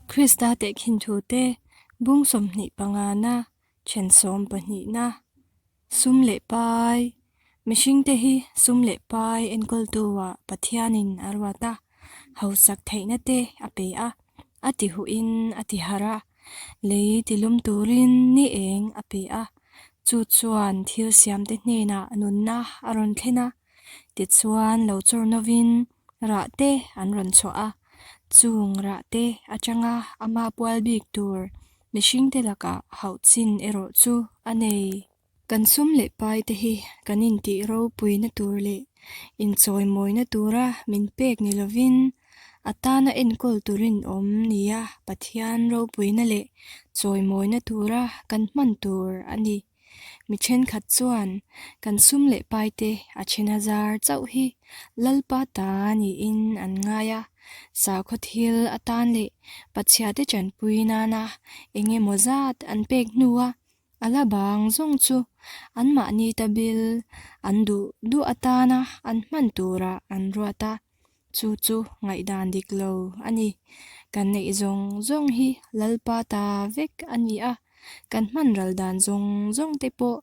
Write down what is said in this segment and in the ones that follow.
Krista tehkhin thute bung 20 pangana then sawm pahnihna sum leh pai mihringte hi sum leh pai enkawltu-ah Pathianin a ruat a, hausak theihna te a pe a, a ti huhin a ti harh a, lei tilum turin ni eng a pe a, chu chuan thil siamte hnenah nunna a rawn thlen a, tichuan lo chawr novin rah te an rawn chhuah a, chung rah te atanga ama pual bik tur mihringte lakah hauh chin erawh chu a nei. Kan sum leh pai te hi kan intih ropuina tur leh inchawimawina tura min pek ni lovin a tana enkawl turin awm nia Pathian ropuina leh chawimawina tura kan hman tur a ni. Mi thenkhat chuan kan sum leh pai te a then a zar chauh hi Lalpa ta niin an ngai a, sakhaw thil atan leh Pathiate tanpui nana eng emaw zat an pek hnua A la bang zawng chu anmahni ta bil an duh duh atana an hman turah an ruat a, chu chu ngaihdan dik lo a ni. Kan neih zawng zawng hi Lalpa ta vek a ni a, kan hman ral dan zawng zawng te pawh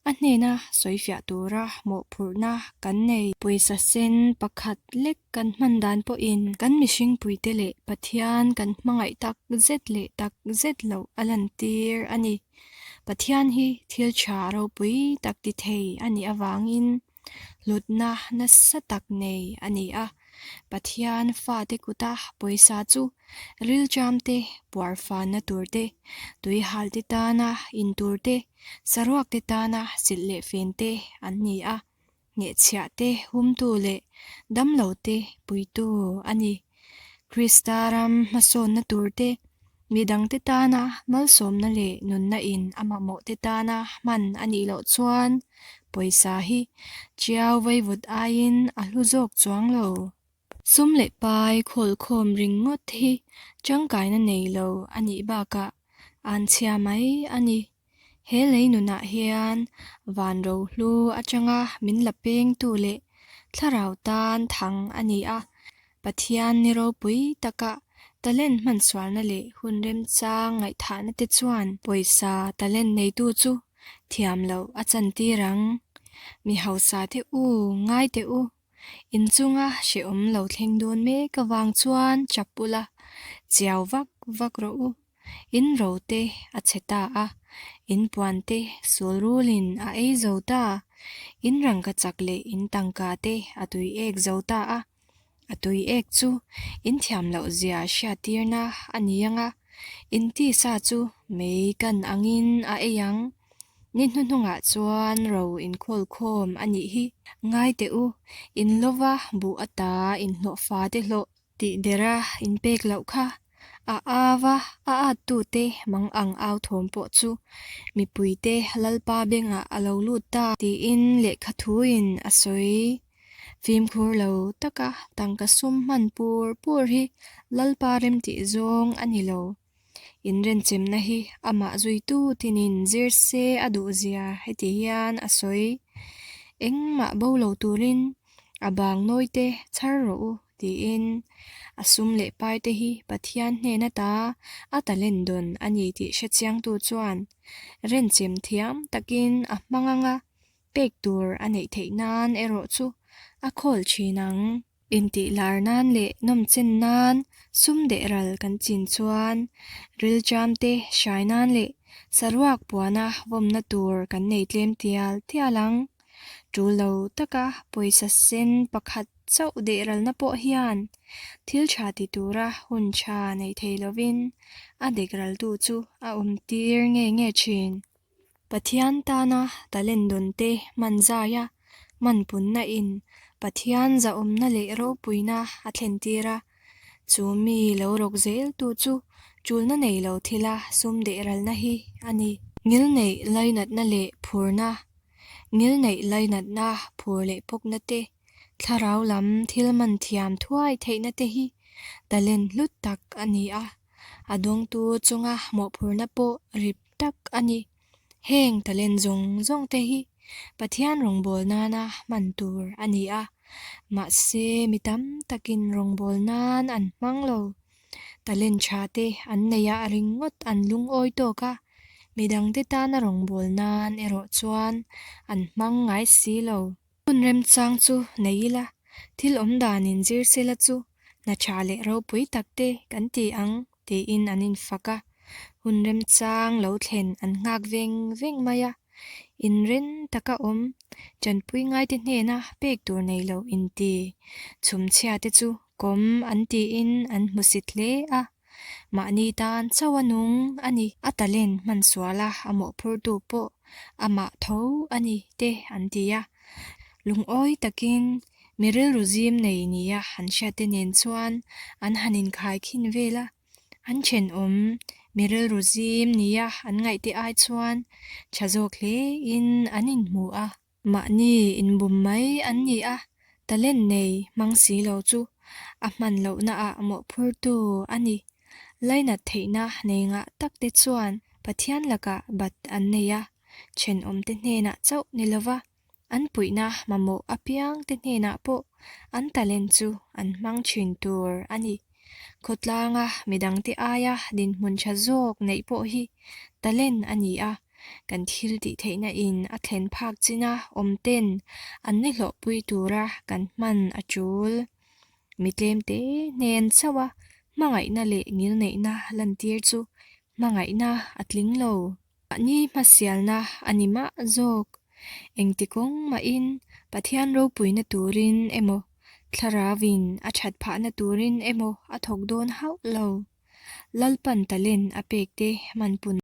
a hnena sawifiah tura mawhphurhna kan nei. Pawisa sen pakhat lek kan hman dan pawhin kan mihringpuite leh Pathian kan hmangaih tak zet leh tak zet loh a lantir a ni. Pathian hi thil tha ropui tak ti thei a nih avangin hlutna nasa tak nei a ni a. Pathian fate kuta pawisa chu rilṭam te, puarfanna tur te, tuihal te tana in tur te, saruak te tana silh leh fen te an ni a. Hnehchhiah te humtu leh damlo te puitu a ni. Krista ram hmasawnna tur te, midangte tana malsawmna leh nunna in a mamawh te tana hman a nih loh chuan pawisa hi chiau vaivut aiin a hlu zawk chuang lo. Sum leh pai khawlkhawm ringawt hi tangkaina nei lo a nih bakah an chhia mai a ni. He lei nunah hian van rohlu atanga min la pengtu leh thlarau tan thang a ni a, Pathian ni ropui taka talent hmansualna leh hun remchang ngaihthahna te chuan pawisa talent neitu chu thiam loh a chantir ang. Mi hausa te u, ngai teh u, Inchunga hrehawm lo thleng dawn mek avang chuan chap ula, chiau vak vak rawh u. In ro te a chhe ta a, in puan te sul rulin a ei zo ta, in rangka chak leh in tangka te a tui ek zo ta a, a tui ek chu in thiam loh zia hriattirna a ni ang a, in tisa chu mei kan angin a ei ang. Ni hnuhnungah chuan ro inkhawlkhawm a nih hi. Ngai teh u, in lova buh ata inhlawhfa te hlawh tih dera in pek loh kha. A ava a attute mang ang au thawm pawh chu mipuite Lalpa bengah a lo lut ta tiin lehkha thuin a sawi. Fimkhur lo taka tangka sum hman pur pur hi Lalpa remtih zawng a ni lo. Inrenchemna hi amah zuitu tinin zir se a duh zia heti hian a sawi. Engmah bo lo turin a bang nawi te chhar rawh u tiin a sum leh pai te hi Pathian hnen ata a talent dawn a ni tih hrechiangtu chuan renchem thiam takin a hmang ang a, pek tur a neih theih nan erawh chu a khawl thin ang. Intih lar nan leh nawmchen nan sum deh ral kan chin chuan rilṭam te hrai nan leh saruak puana vawmna tur kan nei tlem tial tial ang. Ṭul lo taka pawisa sen pakhat chauh deh ralna pawh hian thil ṭha ti tura hun ṭha nei thei lovin a dek raltu chu a awm tir nge nge ṭhin. Pathian tana talent dawn te hman zaia hman punna in Pathian zahawmna leh ropuina a thlen tir a, chu mi lo rawk zel tu chu tulna nei lo thila sum deh ralna hi a ni. Ngilneih lainatna leh phurna, Ngilneih lainatna phur leh pawkna te, thlarau lam thil man thiam thuai theihna te hi talent hlut tak a ni a, a dawngtu chunga mawhphurna pawh rip tak a ni. Heng talent zawng zawng te hi Pathian rawngbâwl nâna hman tûr a ni a, mahse mi tam takin rawngbâwl nân an hmang lo. Talent tha te an neihah ringawt an lungawi tawk a, midangte tana rawngbâwl nan erawh chuan an hmang ngai si lo. Hun remchang chu nei ila, thil awm danin zir sela chu hna tha leh ropui tak te kan ti ang tiin an infak a, hun remchang lo thlen an nghak veng veng mai a. Inren taka awm, tanpui ngaite hnena pek tur nei lo inti chhumchhiate chu kawm an tiin an hmusit hle a. Mahni tan chauh a nung a ni. A talent hman suala a mawhphurtu pawh amah tho a ni te an ti a. Lungawi takin mi rilru zim nei nia an hriatte nen chuan an han inkhaikhin vel a. An thenawm mi rilru zim nia an ngaihte ai chuan tha zawk hlein an inhmu a. Mahni inbum mai an ni a, talent nei hmang si lo chu a hman lohnaah mawhphurtu a ni. Lainat theihna nei ngah takte chuan Pathian lakah bat an nei a, thenawmte hnenah chauh ni lova an puihna mamawh apiangte hnenah pawh an talent chu an hmang thin tur a ni. Khawtlanga midangte aia dinhmun tha zawk neih pawh hi talent a ni a, kan thil tih theihna in a thlen phak china awm ten an ni hlawhpui tura kan hman a tul. Mi tlemte hnen chauh a hmangaihna leh ngilneihna lantir chu hmangaihna a tling lo. Mahni hmasialna a ni mah zawk. Engti kawng mahin Pathian ropuina turin emaw, Thlarauin a that phahna turin emaw a thawk dawn hauh lo. Lalpan talent a pekte hmanpun.